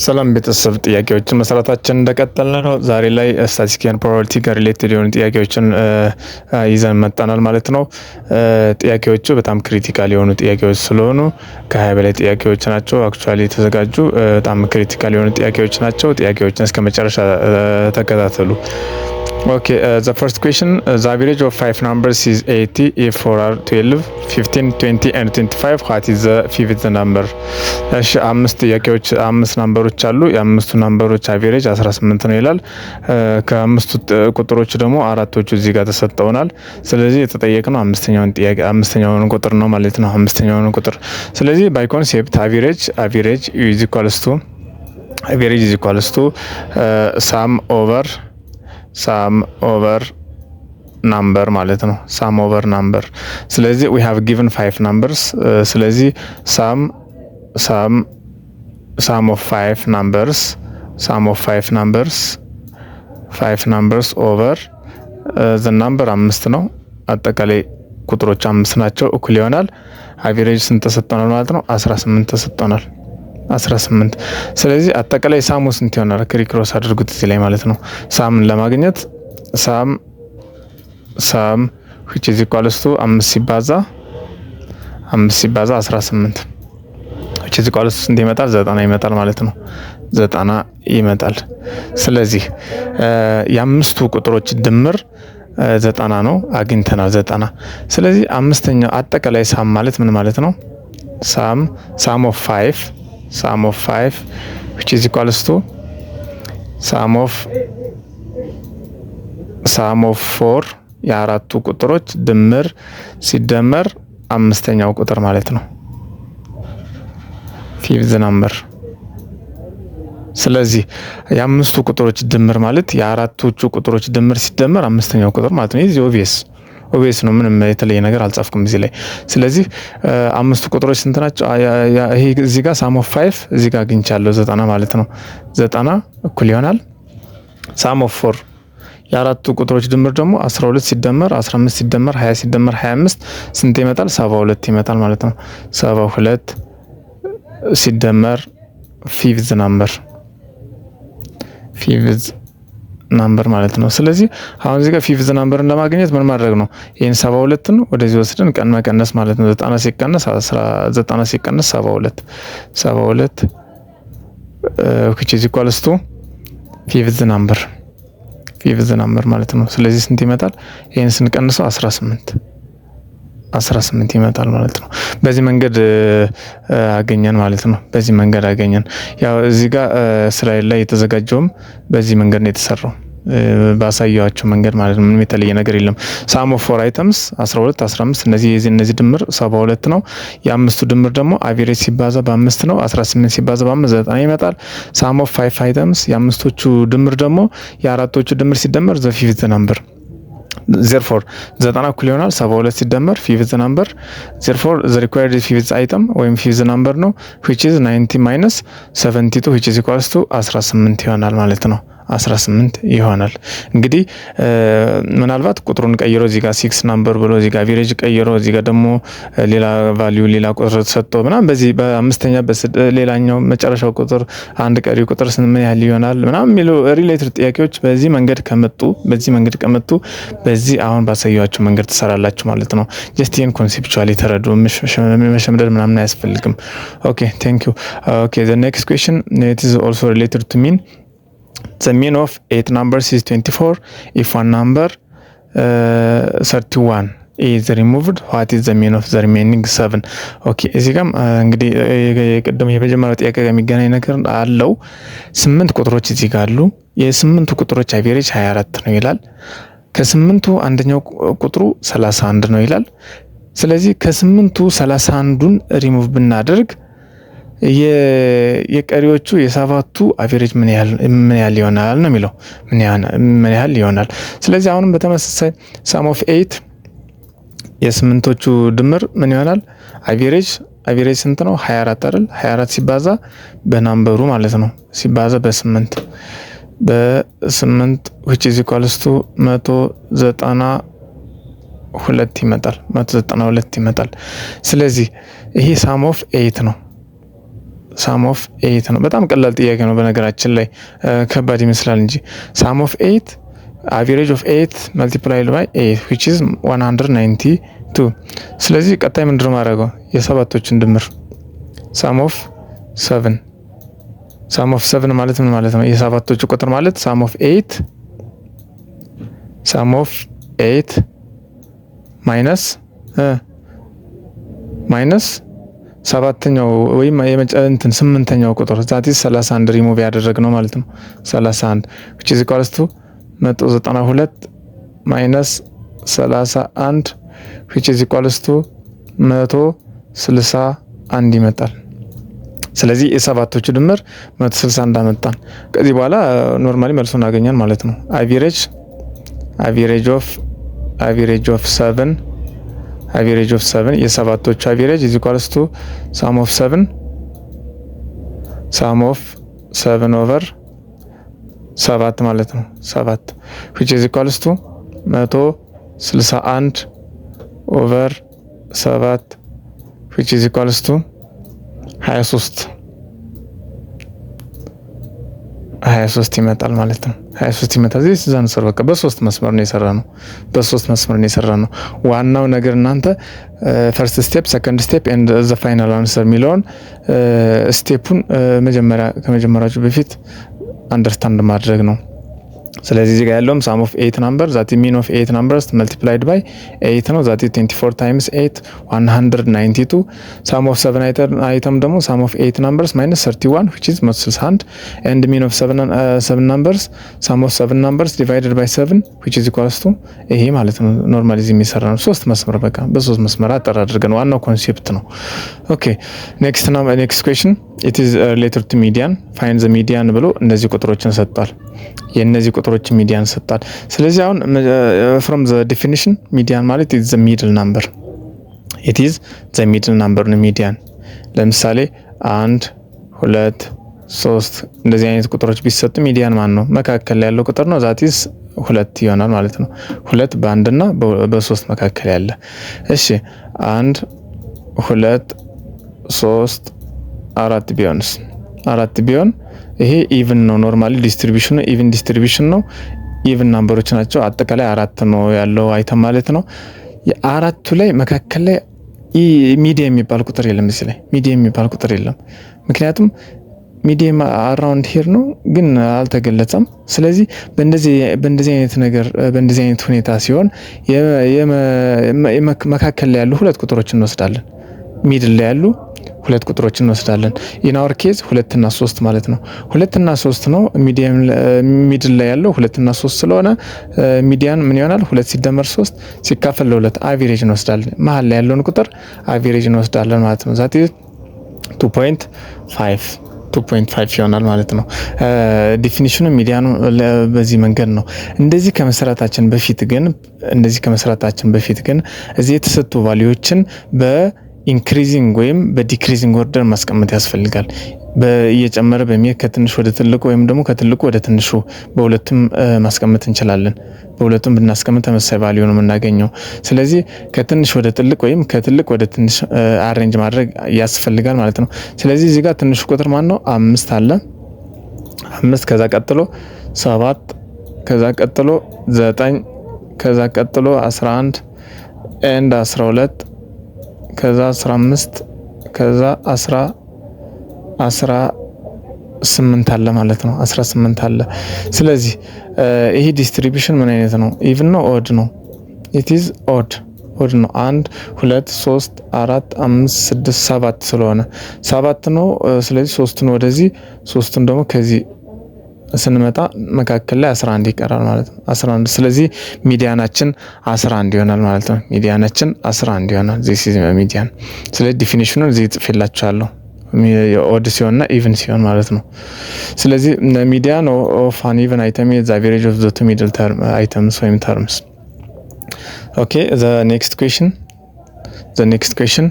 ሰላም ቤተሰብ፣ ጥያቄዎችን መስራታችን እንደቀጠልን ነው። ዛሬ ላይ statistics and probability ጋር related የሆኑ ጥያቄዎችን ይዘን መጥተናል ማለት ነው። ጥያቄዎቹ በጣም critical የሆኑ ጥያቄዎች ስለሆኑ ከ20 በላይ ጥያቄዎች ናቸው። Actually የተዘጋጁ በጣም critical የሆኑ ጥያቄዎች ናቸው። ጥያቄዎችን እስከ መጨረሻ ተከታተሉ። Okay, the first question: the average of five numbers is 80. If four are 12, 15, 20 and 25, what is the fifth number? እሺ፣ አምስት ጥያቄዎች፣ አምስት number ኦች አሉ። የአምስቱ number ኦች average 18 ነው ይላል። ከአምስቱ ቁጥሮች ደግሞ አራቶቹ እዚህ ጋር ተሰጥተውናል። ስለዚህ የተጠየቅነው አምስተኛውን ጥያቄ፣ አምስተኛውን ቁጥር ነው ማለት ነው። አምስተኛውን ቁጥር። ስለዚህ by concept average is equals to sum over number ማለት ነው። Sum over number። ስለዚህ we have given five numbers። ስለዚህ sum of five numbers, sum of five numbers over the number አምስት ነው። አጠቃላይ ቁጥሮች አምስት ናቸው። እኩል ይሆናል average ስንት ተሰጥቶናል ማለት ነው? 18 ተሰጥቶናል። 18። ስለዚህ አጠቃላይ sum ኡ ስንት ይሆናል? Crisscross አድርጉት እዚህ ላይ ማለት ነው። Sum ን ለማግኘት sum which is equals to አምስት ሲባዛ 18 which is equals to ስንት ይመጣል? 90 ይመጣል ማለት ነው። 90 ይመጣል። ስለዚህ የአምስቱ ቁጥሮች ድምር 90 ነው፣ አግኝተናል 90። ስለዚህ አምስተኛው አጠቃላይ sum ማለት ምን ማለት ነው? Sum of five which is equals to sum of four፣ የአራቱ ቁጥሮች ድምር ሲደመር አምስተኛው ቁጥር ማለት ነው። Fifth number። ስለዚህ የአምስቱ ቁጥሮች ድምር ማለት የአራቶቹ ቁጥሮች ድምር ሲደመር አምስተኛው ቁጥር ማለት ነው። ይህ obvious ነው። ምንም የተለየ ነገር አልጻፍኩም እዚህ ላይ። ስለዚህ አምስቱ ቁጥሮች ስንት ናቸው? ይሄ እዚህ ጋር sum of five እዚህ ጋር አግኝቻለሁ፣ 90 ማለት ነው። 90 እኩል ይሆናል sum of four፣ የአራቱ ቁጥሮች ድምር ደግሞ 12 ሲደመር 15 ሲደመር 20 ሲደመር 25 ስንት ይመጣል? 72 ይመጣል ማለት ነው። 72 ሲደመር fifth number ማለት ነው። ስለዚህ አሁን እዚህ ጋር fifth number ን ለማግኘት ምን ማድረግ ነው? ይህን 72ን ወደዚህ ወስደን ቀን መቀነስ ማለት ነው። 90 ሲቀነስ 72፣ 72 which is equals to fifth number ማለት ነው። ስለዚህ ስንት ይመጣል? ይህን ስንቀንሰው 18፣ 18 ይመጣል ማለት ነው። በዚህ መንገድ አገኘን ማለት ነው። በዚህ መንገድ አገኘን። ያው እዚህ ጋር እስራኤል ላይ የተዘጋጀውም በዚህ መንገድ ነው የተሰራው፣ ባሳየኋቸው መንገድ ማለት ነው። ምንም የተለየ ነገር የለም። Sum of four items 12፣ 15፣ እነዚህ ድምር 72 ነው። የአምስቱ ድምር ደግሞ average ሲባዛ በአምስት ነው። 18 ሲባዛ በአምስት 90 ይመጣል። Sum of five items፣ የአምስቶቹ ድምር ደግሞ የአራቶቹ ድምር ሲደመር the fifth number። Therefore 90 እኩል ይሆናል 72 ሲደመር fifth number። Therefore the required fifth item ወይም fifth number ነው which is 90 minus 72 which is equals to 18 ይሆናል ማለት ነው። 18 ይሆናል። እንግዲህ ምናልባት ቁጥሩን ቀይሮ እዚህ ጋር six number ብሎ፣ እዚህ ጋር average ቀይሮ፣ እዚህ ጋር ደግሞ ሌላ value፣ ሌላ ቁጥር ሰጥቶ ምናምን በዚህ በአምስተኛ ሌላኛው መጨረሻው ቁጥር፣ አንድ ቀሪ ቁጥር ምን ያህል ይሆናል ምናምን የሚሉ related ጥያቄዎች በዚህ መንገድ ከመጡ በዚህ አሁን ባሳየኋችሁ መንገድ ትሰራላችሁ ማለት ነው። Just ይህን conceptually ተረዱ። መሸምደድ ምናምን አያስፈልግም። Okay, thank you። Okay, the next question, it is also related to mean. The mean of eight numbers is 24. If one number, 31, is removed, what is the mean of the remaining seven? Okay, እዚህ ጋም እንግዲህ ቅድም የመጀመሪያው ጥያቄ ጋር የሚገናኝ ነገር አለው። ስምንት ቁጥሮች እዚህ ጋር አሉ። የስምንቱ ቁጥሮች average 24 ነው ይላል። ከስምንቱ አንደኛው ቁጥሩ 31 ነው ይላል። ስለዚህ ከስምንቱ 31ዱን ሪሙቭ ብናደርግ የቀሪዎቹ የሰባቱ average ምን ያህል ይሆናል ነው የሚለው፣ ምን ያህል ይሆናል። ስለዚህ አሁንም በተመሳሳይ sum of eight፣ የስምንቶቹ ድምር ምን ይሆናል? Average ስንት ነው? 24 አይደል? 24 ሲባዛ በ number ኡ ማለት ነው፣ ሲባዛ በስምንት which is equals to 192 ይመጣል። 192 ይመጣል። ስለዚህ ይሄ sum of eight ነው። Sum of eight ነው። በጣም ቀላል ጥያቄ ነው። በነገራችን ላይ ከባድ ይመስላል እንጂ sum of eight, average of eight multiplied by eight, which is 192። ስለዚህ ቀጣይ ምንድነው ማድረገው? የሰባቶችን ድምር sum of seven። Sum of seven ማለት ምን ማለት ነው? የሰባቶቹ ቁጥር ማለት sum of eight minus ሰባተኛው ወይም እንትን ስምንተኛው ቁጥር፣ ዛት ኢዝ 31 ሪሙቭ ያደረግነው ማለት ነው። 31 which is equals to 192 minus 31 which is equals to 161 ይመጣል። ስለዚህ የሰባቶቹ ድምር 161 አመጣን። ከዚህ በኋላ normally መልሱን አገኘን ማለት ነው። Average of seven, average of seven፣ የሰባቶቹ average is equals to sum of seven over ሰባት ማለት ነው። ሰባት which is equals to 161 over ሰባት which is equals to 23፣ 23 ይመጣል ማለት ነው። 23 ይመጣል። This is answer። በቃ በሶስት መስመር ነው የሰራነው። በሶስት መስመር ነው የሰራነው። ዋናው ነገር እናንተ first step፣ second step and the final answer የሚለውን step ኡን መጀመሪያ ከመጀመራችሁ በፊት understand ማድረግ ነው። ስለዚህ እዚህ ጋር ያለውም sum of eight number, that mean of eight numbers multiplied by eight ነው። That 24 times 8, 192። Sum of seven item ደግሞ sum of eight numbers minus 31, which is 161, and mean of seven numbers, sum of seven numbers divided by seven, which is equals to ይሄ ማለት ነው። Normally እዚህ የሚሰራ ነው። ሶስት መስመር፣ በቃ በሶስት መስመር አጠር አድርገን ዋናው concept ነው። Okay, next question, it is related to median. Find the median ብሎ እነዚህ ቁጥሮችን ሰጥቷል። የእነዚህ ቁጥሮች median ሰጥቷል። ስለዚህ አሁን from the definition median ማለት it the middle number, it is the middle number ነው median። ለምሳሌ አንድ፣ ሁለት፣ ሶስት እንደዚህ አይነት ቁጥሮች ቢሰጡ median ማን ነው? መካከል ላይ ያለው ቁጥር ነው። That is ሁለት ይሆናል ማለት ነው። ሁለት በአንድና በሶስት መካከል ያለ። እሺ፣ አንድ፣ ሁለት፣ ሶስት፣ አራት ቢሆንስ? አራት ቢሆን ይሄ even ነው። Normally distribution ኑ even distribution ነው። Even number ኦች ናቸው። አጠቃላይ አራት ነው ያለው item ማለት ነው። የአራቱ ላይ መካከል ላይ median የሚባል ቁጥር የለም። እዚህ ላይ median የሚባል ቁጥር የለም። ምክንያቱም median around here ነው ግን አልተገለጸም። ስለዚህ በእንደዚህ አይነት ነገር፣ በእንደዚህ አይነት ሁኔታ ሲሆን መካከል ላይ ያሉ ሁለት ቁጥሮች እንወስዳለን። Middle ላይ ያሉ ሁለት ቁጥሮች እንወስዳለን። In our case ሁለትና ሶስት ማለት ነው። ሁለትና ሶስት ነው፣ middle ላይ ያለው ሁለትና ሶስት ስለሆነ median ምን ይሆናል? ሁለት ሲደመር ሶስት ሲካፈል ለሁለት average እንወስዳለን። መሀል ላይ ያለውን ቁጥር average እንወስዳለን ማለት ነው። That 2.5፣ 2.5 ይሆናል ማለት ነው። Definition ኑ median ኑ በዚህ መንገድ ነው። እንደዚህ ከመስራታችን በፊት ግን እዚህ የተሰጡ value ዎችን በ increasing ወይም በ decreasing order ማስቀመጥ ያስፈልጋል። እየጨመረ በሚሄድ ከትንሽ ወደ ትልቁ ወይም ደግሞ ከትልቁ ወደ ትንሹ በሁለቱም ማስቀመጥ እንችላለን። በሁለቱም ብናስቀምጥ ተመሳሳይ value ነው የምናገኘው። ስለዚህ ከትንሽ ወደ ትልቅ ወይም ከትልቅ ወደ ትንሽ arrange ማድረግ ያስፈልጋል ማለት ነው። ስለዚህ እዚህ ጋር ትንሹ ቁጥር ማን ነው? አምስት አለ። አምስት፣ ከዛ ቀጥሎ ሰባት፣ ከዛ ቀጥሎ ዘጠኝ፣ ከዛ ቀጥሎ 11 and 12፣ ከዛ 15፣ ከዛ 18 አለ ማለት ነው። 18 አለ። ስለዚህ ይሄ distribution ምን አይነት ነው? Even ነው odd ነው? It is odd, odd ነው። አንድ፣ ሁለት፣ ሶስት፣ አራት፣ አምስት፣ ስድስት፣ ሰባት ስለሆነ ሰባት ነው። ስለዚህ ሶስቱን ወደዚህ፣ ሶስቱን ደግሞ ከዚህ ስንመጣ መካከል ላይ 11 ይቀራል ማለት ነው። 11፣ ስለዚህ median ኣችን 11 ይሆናል ማለት ነው። Median ኣችን 11 ይሆናል። This is median። ስለዚህ definition ኑን እዚህ ጽፌላችኋለሁ። Odd ሲሆንና even ሲሆን ማለት ነው። ስለዚህ median of an even item is average of the two middle term items ወይም terms። Okay, the next question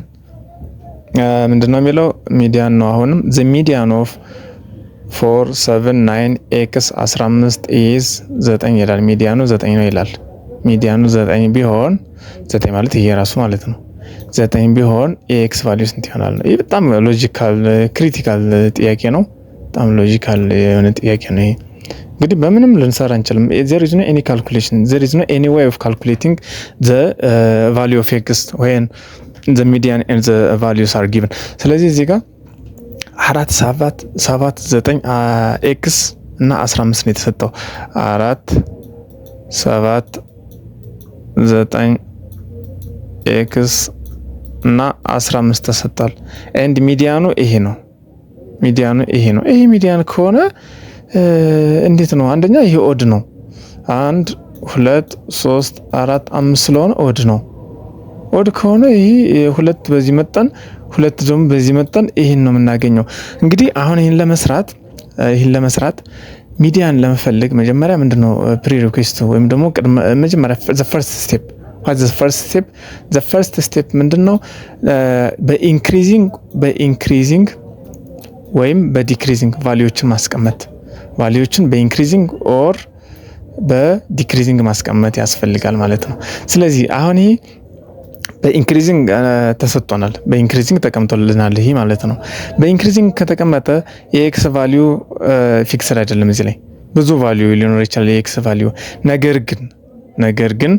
ምንድነው የሚለው? Median ነው። አሁንም the median of 4, 7, 9 x 15 is 9 ይላል። Median ኑ 9 ነው ይላል። Median ኑ 9 ቢሆን፣ 9 ማለት ይሄ ራሱ ማለት ነው። ዘጠኝ ቢሆን የ x value ስንት ይሆናል? ይህ በጣም logical critical ጥያቄ ነው። በጣም logical የሆነ ጥያቄ ነው። ይሄ እንግዲህ በምንም ልንሰራ አንችልም። There is no any calculation, there is no any way of calculating the value of x when the median and the values are given። ስለዚህ እዚህ ጋር አራት፣ ሰባት፣ ሰባት፣ ዘጠኝ x እና 15 ነው የተሰጠው። አራት፣ ሰባት፣ ዘጠኝ x እና 15 ተሰጥቷል። And median ኑ ይሄ ነው። Median ኑ ይሄ ነው። ይሄ median ከሆነ እንዴት ነው? አንደኛ ይሄ odd ነው። አንድ፣ ሁለት፣ ሶስት፣ አራት፣ አምስት ስለሆነ odd ነው። Odd ከሆነ ይሄ ሁለት በዚህ መጠን፣ ሁለት ደግሞ በዚህ መጠን ይህን ነው የምናገኘው። እንግዲህ አሁን ይህን ለመስራት median ለመፈለግ መጀመሪያ ምንድነው prerequisite ወይም ደግሞ መጀመሪያ the first step? The first step ምንድን ነው? በ increasing ወይም በ decreasing value ዎችን ማስቀመጥ፣ value ዎችን በ increasing or በ decreasing ማስቀመጥ ያስፈልጋል ማለት ነው። ስለዚህ አሁን ይሄ በ increasing ተሰጥቶናል። በ increasing ተቀምጦልናል ይሄ ማለት ነው። በ increasing ከተቀመጠ የ x value fixed አይደለም። እዚህ ላይ ብዙ value ሊኖር ይችላል የ x value። ነገር ግን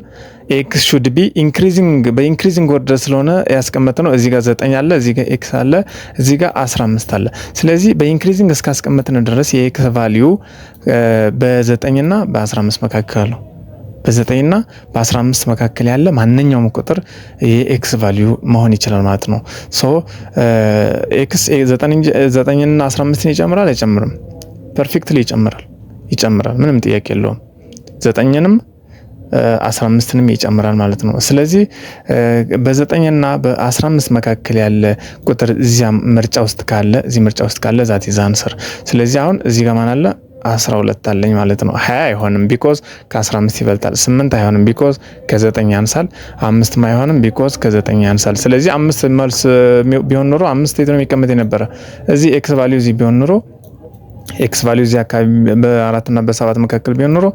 x should be increasing፣ በ increasing order ስለሆነ ያስቀመጥነው። እዚህ ጋር ዘጠኝ አለ፣ እዚህ ጋር x አለ፣ እዚህ ጋር 15 አለ። ስለዚህ በ increasing እስካስቀመጥን ድረስ የ x value በዘጠኝና በ15 መካከል ነው። በዘጠኝና በ15 መካከል ያለ ማንኛውም ቁጥር የ x value መሆን ይችላል ማለት ነው። So x ዘጠኝና 15ን ይጨምራል አይጨምርም? Perfectly ይጨምራል፣ ይጨምራል። ምንም ጥያቄ የለውም። ዘጠኝንም 15ንም ይጨምራል ማለት ነው። ስለዚህ በዘጠኝና በ15 መካከል ያለ ቁጥር እዚያ ምርጫ ውስጥ ካለ፣ እዚህ ምርጫ ውስጥ ካለ that is answer። ስለዚህ አሁን እዚህ ጋር ማን አለ? 12 አለኝ ማለት ነው። 20 አይሆንም because ከ15 ይበልጣል። ስምንት አይሆንም because ከዘጠኝ ያንሳል። አምስትም አይሆንም because ከዘጠኝ ያንሳል። ስለዚህ አምስት መልስ ቢሆን ኖሮ አምስት የት ነው የሚቀመጥ የነበረ? እዚህ x value እዚህ ቢሆን ኖሮ፣ x value እዚህ አካባቢ በአራት እና በሰባት መካከል ቢሆን ኖሮ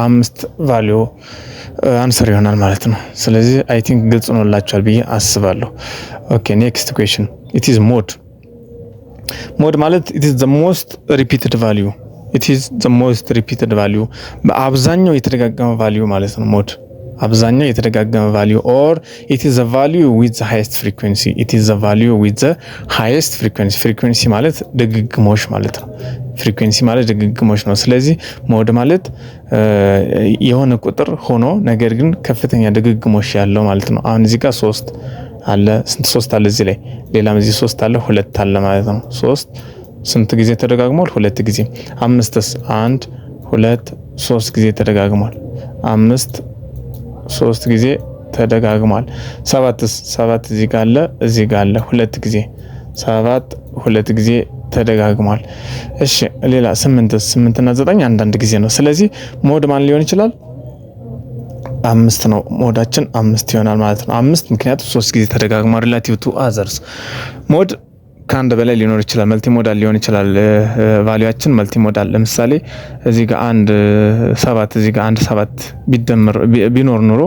አምስት value answer ይሆናል ማለት ነው። ስለዚህ I think ግልጽ ሆኖላችኋል ብዬ አስባለሁ። Okay, next question, it is mode። Mode ማለት it is the most repeated value, it is the most repeated value፣ በአብዛኛው የተደጋገመ value ማለት ነው። Mode አብዛኛው የተደጋገመ value or it is the value with the highest frequency, it is the value with the highest frequency። Frequency ማለት ድግግሞሽ ማለት ነው። Frequency ማለት ድግግሞሽ ነው። ስለዚህ mode ማለት የሆነ ቁጥር ሆኖ ነገር ግን ከፍተኛ ድግግሞሽ ያለው ማለት ነው። አሁን እዚህ ጋር ሶስት አለ። ስንት ሶስት አለ እዚህ ላይ? ሌላም እዚህ ሶስት አለ፣ ሁለት አለ ማለት ነው። ሶስት ስንት ጊዜ ተደጋግሟል? ሁለት ጊዜ። አምስትስ? አንድ፣ ሁለት፣ ሶስት ጊዜ ተደጋግሟል። አምስት ሶስት ጊዜ ተደጋግሟል። ሰባትስ? ሰባት እዚህ ጋር አለ፣ እዚህ ጋር አለ፣ ሁለት ጊዜ። ሰባት ሁለት ጊዜ ተደጋግሟል። እሺ፣ ሌላ ስምንትስ? ስምንትና ዘጠኝ አንዳንድ ጊዜ ነው። ስለዚህ mode ማን ሊሆን ይችላል? አምስት ነው። Mode ኣችን አምስት ይሆናል ማለት ነው። አምስት ምክንያቱም ሶስት ጊዜ ተደጋግሟል relative to others። Mode ከአንድ በላይ ሊኖር ይችላል። Multimodal ሊሆን ይችላል። Value ኣችን multimodal፣ ለምሳሌ እዚህ ጋር አንድ ሰባት፣ እዚህ ጋር አንድ ሰባት ቢደመር ቢኖር ኑሮ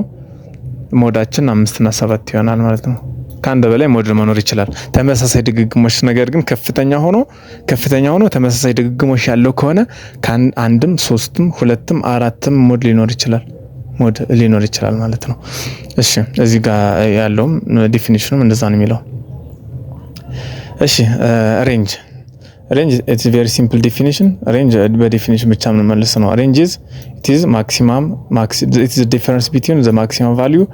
mode ኣችን አምስትና ሰባት ይሆናል ማለት ነው። ከአንድ በላይ mode መኖር ይችላል። ተመሳሳይ ድግግሞሽ ነገር ግን ከፍተኛ ሆኖ ተመሳሳይ ድግግሞሽ ያለው ከሆነ አንድም፣ ሶስትም፣ ሁለትም፣ አራትም mode ሊኖር ይችላል ማለት ነው። እሺ፣ እዚህ ጋር ያለውም definition ኑም እንደዛ ነው የሚለው። እሺ፣ range። Range, it's very simple definition። Range በ definition ብቻ የምንመልስ ነው። Range is it is difference between the maximum value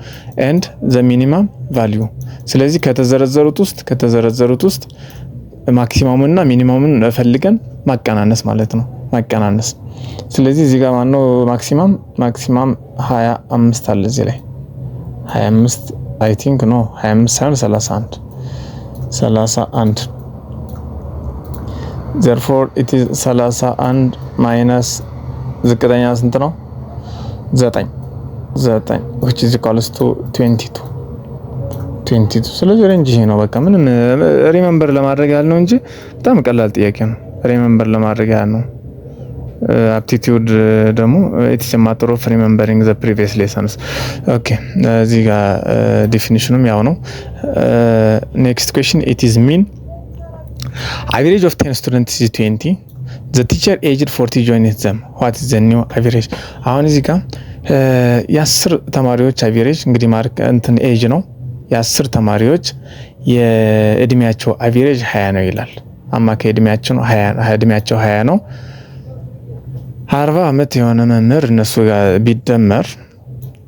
and the minimum value። ስለዚህ ከተዘረዘሩት ውስጥ maximum ኡን እና minimum ኡን ፈልገን ማቀናነስ ማለት ነው። ማቀናነስ። ስለዚህ እዚህ ጋር ማነው maximum? Maximum 25 አለ እዚህ ላይ። 25 I think, no, 25 ሳይሆን 31፣ 31። Therefore it is 31 minus ዝቅተኛ ስንት ነው? 9፣ 9 which is equals to 22፣ 22። ስለዚህ range ይሄ ነው። በቃ ምንም remember ለማድረግ ያህል ነው እንጂ በጣም ቀላል ጥያቄ ነው። Remember ለማድረግ ያህል ነው። Aptitude ደግሞ it's matter of remembering the previous lessons። Okay, እዚህ ጋር definition ኑም ያው ነው። Next question, it is mean average of 10 students is 20. The teacher aged 40 joined them. What is the new average? አሁን እዚህ ጋር የ10 ተማሪዎች average እንግዲህ mark እንትን age ነው። የ10 ተማሪዎች የእድሜያቸው average 20 ነው ይላል። አማካይ እድሜያቸው 20 ነው። 40 ዓመት የሆነ መምህር እነሱ ጋር ቢደመር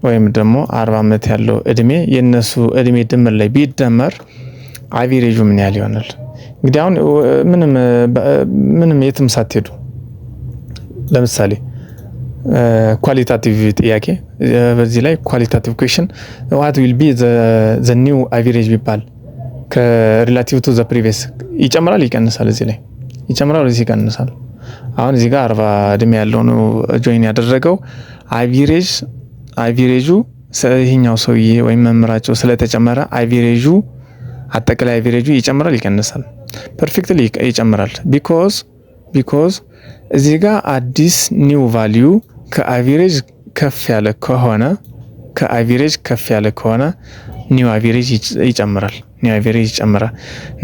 ወይም ደግሞ 40 ዓመት ያለው እድሜ የእነሱ እድሜ ድምር ላይ ቢደመር average ኡ ምን ያህል ይሆናል? እንግዲህ አሁን ምንም ምንም የትም ሳትሄዱ ለምሳሌ qualitative ጥያቄ፣ በዚህ ላይ qualitative question, what will be the new average ቢባል ከ relative to the previous ይጨምራል ይቀንሳል? እዚህ ላይ ይጨምራል ወይስ ይቀንሳል? አሁን እዚህ ጋር 40 እድሜ ያለው ነው join ያደረገው። Average ኡ ይሄኛው ሰውዬ ወይም መምህራቸው ስለተጨመረ average ኡ፣ አጠቃላይ average ኡ ይጨምራል ይቀንሳል? Perfectly ይጨምራል። Because እዚህ ጋር አዲስ new value ከ average ከፍ ያለ ከሆነ፣ ከ average ከፍ ያለ ከሆነ new average ይጨምራል። New average ይጨምራል።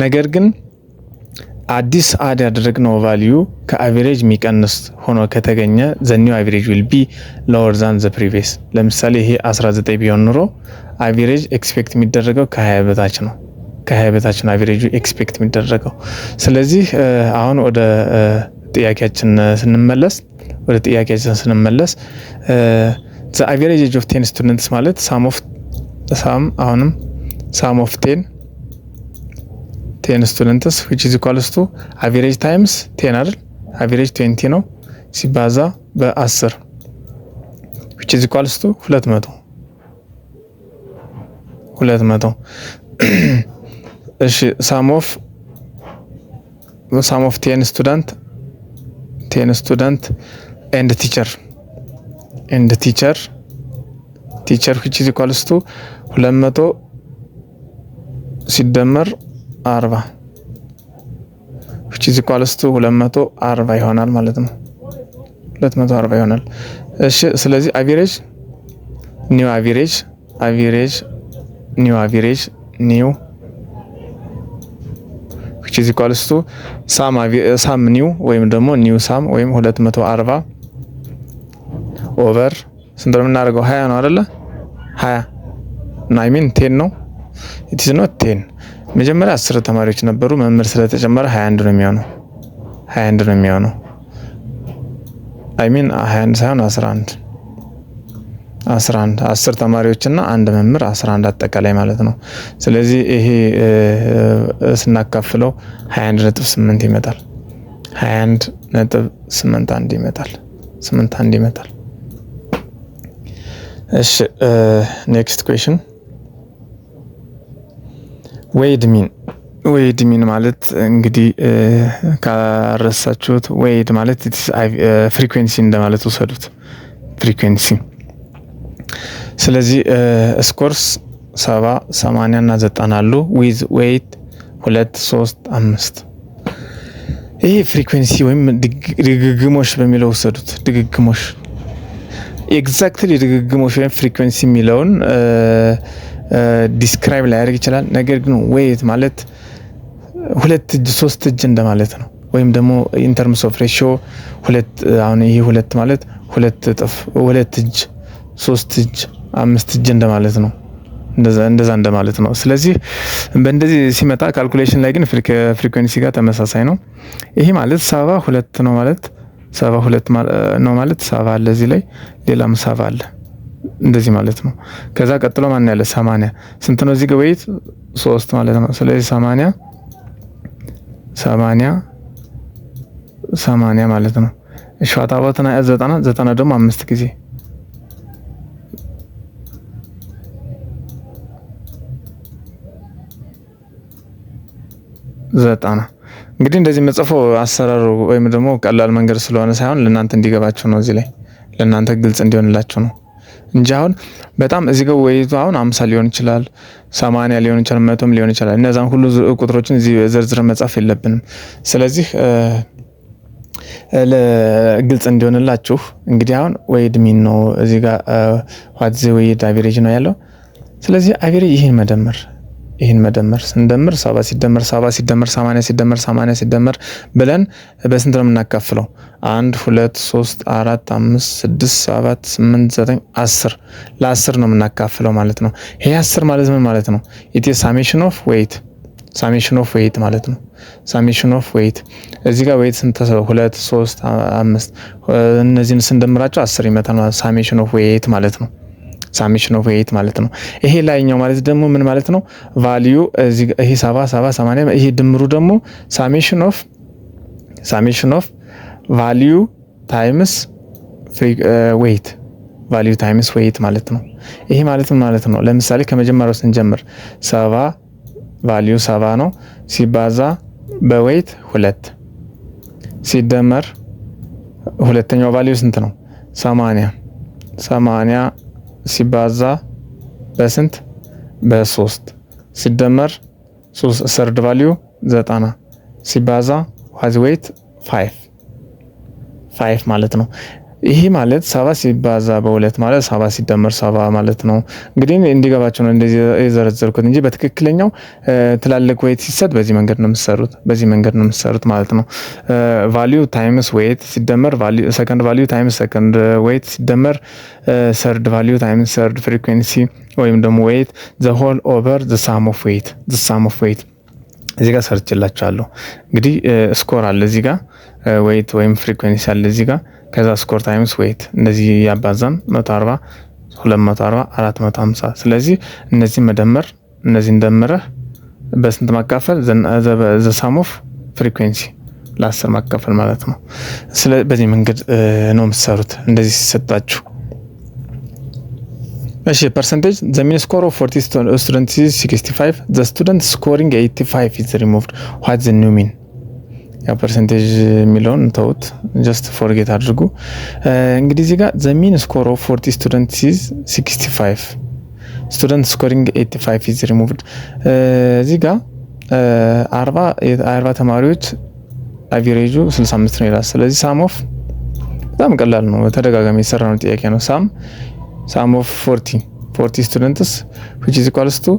ነገር ግን አዲስ add ያደረግነው value ከ average የሚቀንስ ሆኖ ከተገኘ the new average will be lower than the previous። ለምሳሌ ይሄ 19 ቢሆን ኑሮ average expect የሚደረገው ከ20 በታች ነው። ከ20 በታች ነው average ኡ expect የሚደረገው። ስለዚህ አሁን ወደ ጥያቄያችን ስንመለስ the average age of 10 students ማለት sum of sum አሁንም sum of 10 students, which is equals to average times 10 አይደል? Average 20 ነው ሲባዛ በ10, which is equals to 200፣ 200። እሺ፣ sum of 10 student and teacher, which is equals to 200 ሲደመር 40, which is equals to 240 ይሆናል ማለት ነው። 240 ይሆናል። እሺ፣ ስለዚህ average new average average new average new which is equals to sum new ወይም ደግሞ new sum ወይም 240 over ስንት ነው የምናደርገው? 20 ነው አይደለ? 20, I mean 10 ነው። It is not 10። መጀመሪያ 10 ተማሪዎች ነበሩ። መምህር ስለተጨመረ 21 ነው የሚሆነው። 21 ነው የሚሆነው። I mean 21 ሳይሆን 11፣ 11፣ 10 ተማሪዎች እና አንድ መምህር 11 አጠቃላይ ማለት ነው። ስለዚህ ይሄ ስናካፍለው 21.8 ይመጣል። 21.81 ይመጣል። 81 ይመጣል። እሺ፣ next question, weighted mean። Weighted mean ማለት እንግዲህ ካረሳችሁት weighted ማለት frequency እንደማለት ውሰዱት። Frequency። ስለዚህ scores 70፣ 80 እና 90 አሉ with weight ሁለት፣ ሶስት፣ አምስት። ይሄ frequency ወይም ድግግሞሽ በሚለው ውሰዱት። ድግግሞሽ፣ exactly ድግግሞሽ ወይም frequency የሚለውን describe ላያደርግ ይችላል። ነገር ግን weight ማለት ሁለት እጅ፣ ሶስት እጅ እንደማለት ነው። ወይም ደግሞ in terms of ratio ሁለት፣ አሁን ይሄ ሁለት ማለት ሁለት እጥፍ፣ ሁለት እጅ፣ ሶስት እጅ፣ አምስት እጅ እንደማለት ነው። እንደዛ እንደማለት ነው። ስለዚህ በእንደዚህ ሲመጣ calculation ላይ ግን frequency ጋር ተመሳሳይ ነው። ይሄ ማለት 72 ነው ማለት፣ 72 ነው ማለት 70 አለ፣ እዚህ ላይ ሌላም 70 አለ እንደዚህ ማለት ነው። ከዛ ቀጥሎ ማን ያለ? 80 ስንት ነው? እዚህ weight ሶስት ማለት ነው። ስለዚህ 80፣ 80፣ 80 ማለት ነው። እሺ፣ ዋታቦትና 90፣ 90 ደግሞ አምስት ጊዜ። 90። እንግዲህ እንደዚህ መጽፎ አሰራሩ ወይም ደግሞ ቀላል መንገድ ስለሆነ ሳይሆን ለእናንተ እንዲገባችሁ ነው። እዚህ ላይ ለእናንተ ግልጽ እንዲሆንላችሁ ነው እንጂ አሁን በጣም እዚህ ጋር weight ኡ አሁን 50 ሊሆን ይችላል፣ 80 ሊሆን ይችላል፣ 100ም ሊሆን ይችላል። እነዛን ሁሉ ቁጥሮችን እዚህ ዘርዝረን መጻፍ የለብንም። ስለዚህ ግልጽ እንዲሆንላችሁ እንግዲህ አሁን weighted mean ነው እዚህ ጋር፣ what's weighted average ነው ያለው። ስለዚህ average ይህን መደመር ስንደምር 70 ሲደመር 70 ሲደመር 80 ሲደመር 80 ሲደመር ብለን በስንት ነው የምናካፍለው? አንድ፣ ሁለት፣ ሶስት፣ አራት፣ አምስት፣ ስድስት፣ ሰባት፣ ስምንት፣ ዘጠኝ፣ 10። ለ10 ነው የምናካፍለው ማለት ነው። ይሄ 10 ማለት ምን ማለት ነው? It summation of weight፣ summation of weight ማለት ነው። Summation of weight እዚህ ጋር weight ስንት? ሁለት፣ ሶስት፣ አምስት። እነዚህን ስንደምራቸው 10 ይመጣል ማለት summation of weight ማለት ነው። Summation of weight ማለት ነው። ይሄ ላይኛው ማለት ደግሞ ምን ማለት ነው? Value ይሄ 70፣ 70፣ 80፣ ይሄ ድምሩ ደግሞ summation of value times weight፣ value times weight ማለት ነው። ይሄ ማለት ምን ማለት ነው? ለምሳሌ ከመጀመሪያው ስንጀምር 70፣ value 70 ነው፣ ሲባዛ በ weight ሁለት፣ ሲደመር ሁለተኛው value ስንት ነው? 80፣ 80 ሲባዛ በስንት? በሶስት፣ ሲደመር third value 90 ሲባዛ with weight five፣ five ማለት ነው። ይሄ ማለት 70 ሲባዛ በሁለት ማለት 70 ሲደመር 70 ማለት ነው። እንግዲህ እንዲገባቸው ነው እንደዚህ የዘረዘርኩት እንጂ በትክክለኛው ትላልቅ weight ሲሰጥ በዚህ መንገድ ነው የምትሰሩት፣ በዚህ መንገድ ነው የምትሰሩት ማለት ነው። Value times weight ሲደመር second value times second weight ሲደመር third value times third frequency ወይም ደግሞ weight, the whole over the sum of weight፣ the sum of weight። እዚህ ጋር ሰርችላችኋለሁ። እንግዲህ score አለ እዚህ ጋር፣ weight ወይም frequency አለ እዚህ ጋር፣ ከዛ score times weight እንደዚህ ያባዛን 140፣ 240፣ 450። ስለዚህ እነዚህ መደመር፣ እነዚህን ደምረህ በስንት ማካፈል? The sum of frequency ለ10 ማካፈል ማለት ነው። ስለ በዚህ መንገድ ነው የምትሰሩት እንደዚህ ሲሰጣችሁ። እሺ፣ percentage። The mean score of 40 student is 65። ዘ ስቱደንት ስኮሪንግ 85 ኢዝ ሪሙቭድ። ዋት ዘ ኒው ሚን? ያው percentage የሚለውን ተውት፣ just forget አድርጉ። እንግዲህ እዚህ ጋር the mean score of 40 student is 65፣ ስቱደንት ስኮሪንግ 85 ኢዝ ሪሙቭድ። እዚህ ጋር 40 ተማሪዎች average ኡ 65 ነው ይላል። ስለዚህ sum of፣ በጣም ቀላል ነው፣ ተደጋጋሚ የሰራነው ጥያቄ ነው። Sum of 40 students which is equals to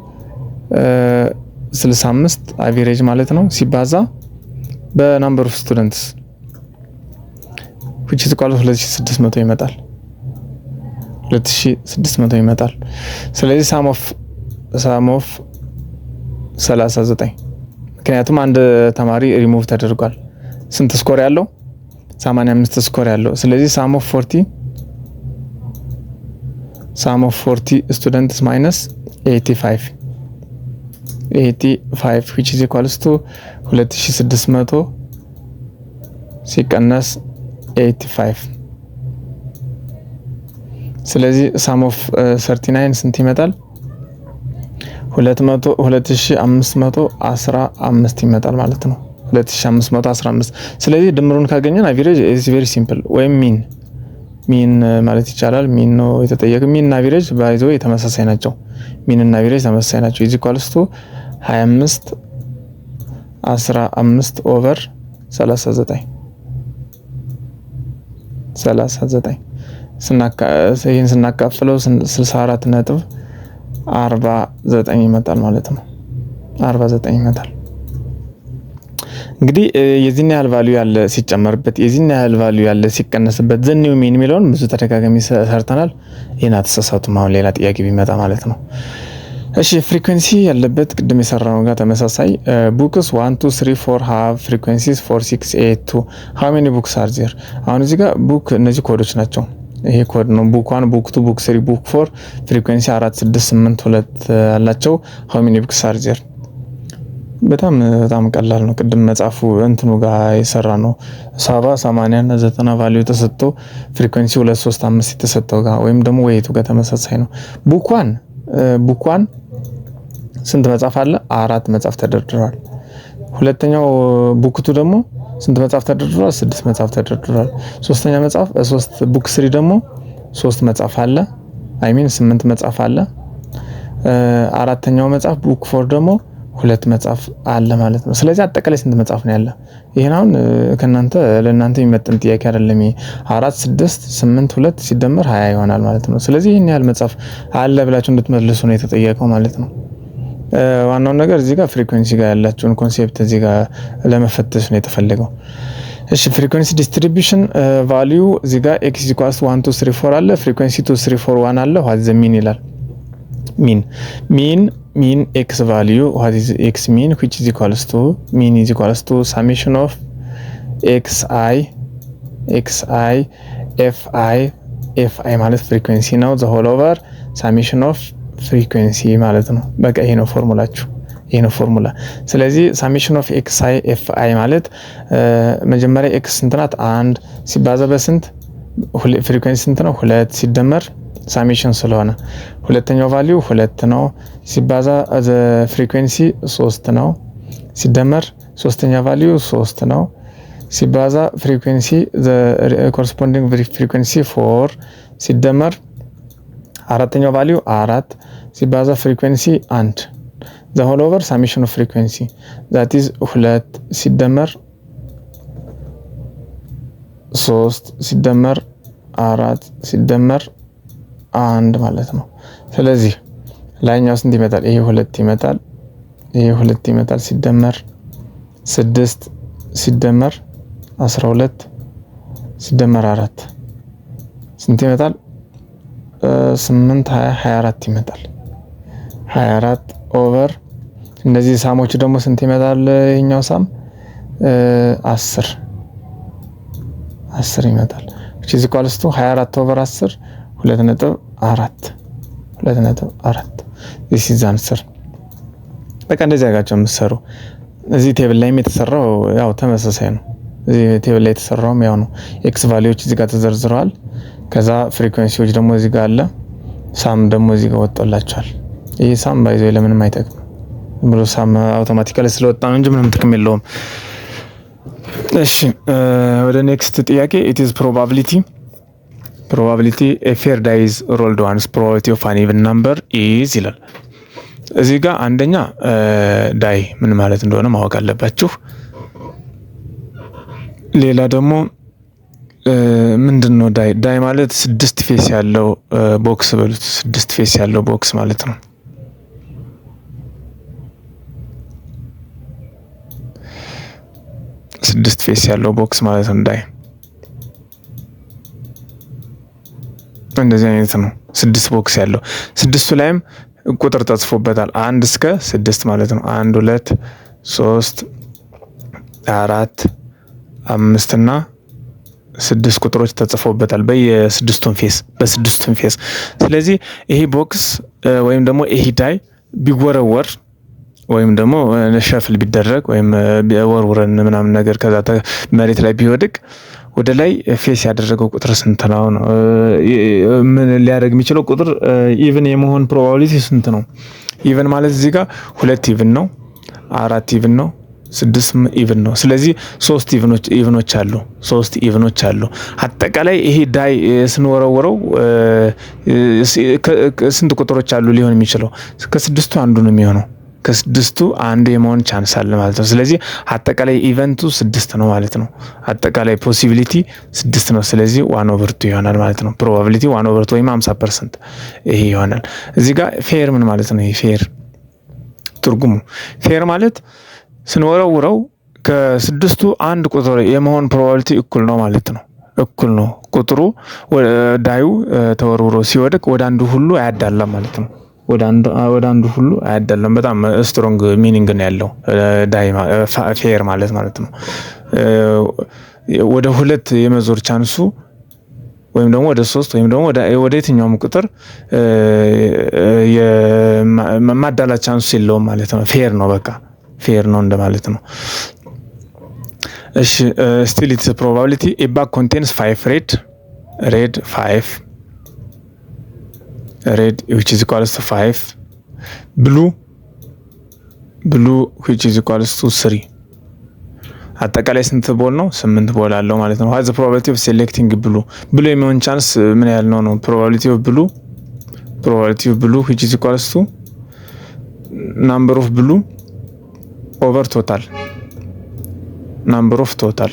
65 average ማለት ነው ሲባዛ በ number of students which is equal 2600 ይመጣል። 2600 ይመጣል። ስለዚህ sum of 39፣ ምክንያቱም አንድ ተማሪ ሪሙቭ ተደርጓል። ስንት score ያለው? 85 score ያለው። ስለዚህ sum of 40 students minus 85፣ 85 which is equals to 2600 ሲቀነስ 85። ስለዚህ sum of 39 ስንት ይመጣል? 2515 ይመጣል ማለት ነው። 2515። ስለዚህ ድምሩን ካገኘን average is very simple ወይም mean ማለት ይቻላል። Mean ነው የተጠየቀው። Mean እና average by the way ተመሳሳይ ናቸው። Mean እና average ተመሳሳይ ናቸው። Is equals to 25 15 over 39፣ 39። ይህን ስናካፍለው 64.49 ይመጣል ማለት ነው። 49 ይመጣል። እንግዲህ የዚህን ያህል value ያለ ሲጨመርበት፣ የዚህን ያህል value ያለ ሲቀነስበት the new mean የሚለውን ብዙ ተደጋጋሚ ሰርተናል። ይህን አትሳሳቱም። አሁን ሌላ ጥያቄ ቢመጣ ማለት ነው። እሺ፣ frequency ያለበት ቅድም የሰራነው ጋር ተመሳሳይ። Books 1፣ 2፣ 3፣ 4 have frequencies 4፣ 6፣ 8፣ 2። How many books are there? አሁን እዚህ ጋር book እነዚህ ኮዶች ናቸው። ይሄ ኮድ ነው። Book 1፣ book 2፣ book 3፣ book 4 frequency 4፣ 6፣ 8፣ 2 አላቸው። How many books are there? በጣም በጣም ቀላል ነው። ቅድም መጽሐፉ እንትኑ ጋር የሰራነው። 70፣ 80 እና 90 value ተሰጥቶ frequency 2፣ 3፣ 5 የተሰጠው ጋር ወይም ደግሞ weight ኡ ጋር ተመሳሳይ ነው። Book one ስንት መጽሐፍ አለ? አራት መጽሐፍ ተደርድረዋል። ሁለተኛው book two ደግሞ ስንት መጽሐፍ ተደርድሯል? ስድስት መጽሐፍ ተደርድሯል። ሶስተኛ መጽሐፍ ሶስት፣ book three ደግሞ ሶስት መጽሐፍ አለ። I mean ስምንት መጽሐፍ አለ። አራተኛው መጽሐፍ book four ደግሞ ሁለት መጽሐፍ አለ ማለት ነው። ስለዚህ አጠቃላይ ስንት መጽሐፍ ነው ያለ? ይሄን አሁን ከእናንተ ለእናንተ የሚመጥን ጥያቄ አይደለም። ይሄ 4፣ 6፣ 8፣ 2 ሲደመር 20 ይሆናል ማለት ነው። ስለዚህ ይህን ያህል መጽሐፍ አለ ብላችሁ እንድትመልሱ ነው የተጠየቀው ማለት ነው። ዋናውን ነገር እዚህ ጋር frequency ጋር ያላችሁን concept እዚህ ጋር ለመፈተሽ ነው የተፈለገው። እሺ፣ frequency distribution value እዚህ ጋር x equals 1፣ 2፣ 3፣ 4 አለ። Frequency 2፣ 3፣ 4፣ 1 አለ። What the mean ይላል። Mean x value, what is x mean, which is equals to, mean is equals to summation of x i f i። f i ማለት frequency ነው። The whole over summation of frequency ማለት ነው። በቃ ይሄ ነው ፎርሙላችሁ። ይሄ ነው ፎርሙላ። ስለዚህ summation of x i f i ማለት መጀመሪያ x ስንት ናት? አንድ ሲባዛ በስንት? Frequency ስንት ነው? ሁለት ሲደመር summation ስለሆነ ሁለተኛው value ሁለት ነው ሲባዛ frequency ሶስት ነው ሲደመር ሶስተኛ value ሶስት ነው ሲባዛ frequency, corresponding frequency four ሲደመር አራተኛው value አራት ሲባዛ frequency አንድ the whole over summation of frequency, that is ሁለት ሲደመር ሶስት ሲደመር አራት ሲደመር አንድ ማለት ነው። ስለዚህ ላይኛው ስንት ይመጣል? ይሄ ሁለት ይመጣል። ይሄ ሁለት ይመጣል ሲደመር ስድስት ሲደመር 12 ሲደመር አራት ስንት ይመጣል? 8፣ 20፣ 24 ይመጣል። 24 over እነዚህ sum ኦቹ ደግሞ ስንት ይመጣል? ይሄኛው sum 10፣ 10 ይመጣል። Which is equals to 24 over 10 2.4፣ 2.4። This is answer። በቃ እንደዚህ አድርጋችሁ የምትሰሩ። እዚህ table ላይም የተሰራው ያው ተመሳሳይ ነው። እዚህ table ላይ የተሰራውም ያው ነው። x value ዎች እዚህ ጋር ተዘርዝረዋል። ከዛ frequency ዎች ደግሞ እዚህ ጋር አለ። Sum ደግሞ እዚህ ጋር ወጥቶላችኋል። ይህ sum by the way ለምንም አይጠቅም ብሎ sum automatically ስለወጣ ነው እንጂ ምንም ጥቅም የለውም። እሺ፣ ወደ next ጥያቄ። It is probability a fair die is rolled once, probability of an even number is ይላል። እዚህ ጋር አንደኛ die ምን ማለት እንደሆነ ማወቅ አለባችሁ። ሌላ ደግሞ ምንድን ነው die? Die ማለት ስድስት face ያለው box በሉት። ስድስት face ያለው box ማለት ነው። ስድስት face ያለው box ማለት ነው። Die እንደዚህ አይነት ነው። ስድስት box ያለው፣ ስድስቱ ላይም ቁጥር ተጽፎበታል። አንድ እስከ ስድስት ማለት ነው። አንድ፣ ሁለት፣ ሶስት፣ አራት፣ አምስት እና ስድስት ቁጥሮች ተጽፎበታል በየስድስቱም face፣ በስድስቱም face። ስለዚህ ይሄ box ወይም ደግሞ ይሄ die ቢወረወር ወይም ደግሞ shuffle ቢደረግ ወይም ወርውረን ምናምን ነገር ከዛ መሬት ላይ ቢወድቅ ወደ ላይ face ያደረገው ቁጥር ስንት ነው ነው? ምን ሊያደርግ የሚችለው ቁጥር even የመሆን probability ስንት ነው? Even ማለት እዚህ ጋር ሁለት even ነው፣ አራት even ነው፣ ስድስት even ነው። ስለዚህ ሶስት even ኦች አሉ። ሶስት even ኦች አሉ። አጠቃላይ ይሄ die ስንወረውረው ስንት ቁጥሮች አሉ ሊሆን የሚችለው? ከስድስቱ አንዱ ነው የሚሆነው። ከስድስቱ አንዱ የመሆን chance አለ ማለት ነው። ስለዚህ አጠቃላይ event ኡ ስድስት ነው ማለት ነው። አጠቃላይ possibility ስድስት ነው። ስለዚህ 1/2 ይሆናል ማለት ነው። Probability 1/2 ወይም 50% ይሄ ይሆናል። እዚህ ጋር fair ምን ማለት ነው? ይሄ fair ትርጉሙ fair ማለት ስንወረውረው ከስድስቱ አንድ ቁጥር የመሆን probability እኩል ነው ማለት ነው። እኩል ነው ቁጥሩ። Die ዩ ተወርውሮ ሲወድቅ ወደ አንዱ ሁሉ አያዳላም ማለት ነው። ወደ አንዱ ሁሉ አያዳላም። በጣም strong meaning ነው ያለው die fair ማለት ማለት ነው። ወደ ሁለት የመዞር chance ኡ ወይም ደግሞ ወደ ሶስት ወይም ደግሞ ወደ የትኛውም ቁጥር የማዳላት chance ኡ የለውም ማለት ነው። Fair ነው፣ በቃ fair ነው እንደማለት ነው። እሺ፣ still it's probability. A bag contains five red, red five, red which is equals to five, blue, blue which is equals to three። አጠቃላይ ስንት ball ነው? ስምንት ball አለው ማለት ነው። What probability of selecting blue? Blue የሚሆን chance ምን ያህል ነው ነው? Probability of blue, probability of blue which is equals to number of blue Over total, number of total,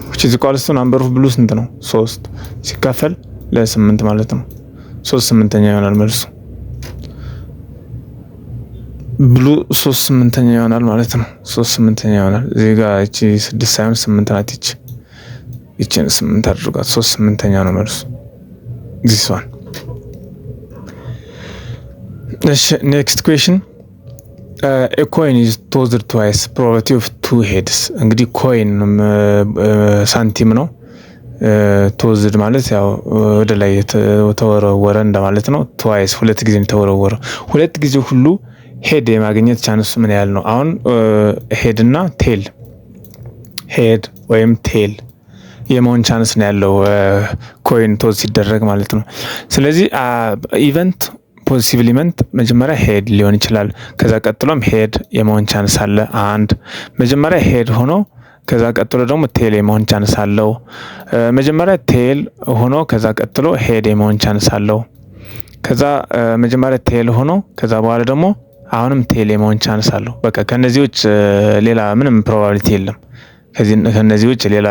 which is equals to number of blue ስንት ነው? ሶስት ሲካፈል ለስምንት ማለት ነው። 3/8 ይሆናል መልሱ። Blue 3/8 ይሆናል ማለት ነው። 3/8 ይሆናል። እዚህ ጋር እቺ ስድስት ሳይሆን ስምንት ናት። ይቺን ስምንት አድርጓት። 3/8 ነው መልሱ። This one። እሺ፣ next question: a coin is tossed twice, probability of two heads። እንግዲህ coin ሳንቲም ነው። Tossed ማለት ያው ወደ ላይ ተወረወረ እንደማለት ነው። Twice ሁለት ጊዜ ተወረወረ። ሁለት ጊዜ ሁሉ head የማግኘት chance ምን ያህል ነው? አሁን head እና tail፣ head ወይም tail የመሆን chance ነው ያለው coin toss ሲደረግ ማለት ነው። ስለዚህ event, possible event መጀመሪያ head ሊሆን ይችላል። ከዛ ቀጥሎም head የመሆን chance አለ። አንድ መጀመሪያ head ሆኖ ከዛ ቀጥሎ ደግሞ tail የመሆን chance አለው። መጀመሪያ tail ሆኖ ከዛ ቀጥሎ head የመሆን chance አለው። ከዛ መጀመሪያ tail ሆኖ ከዛ በኋላ ደግሞ አሁንም tail የመሆን chance አለው። በቃ ከነዚህ ውጭ ሌላ ምንም probability የለም። ከነዚህ ውጭ ሌላ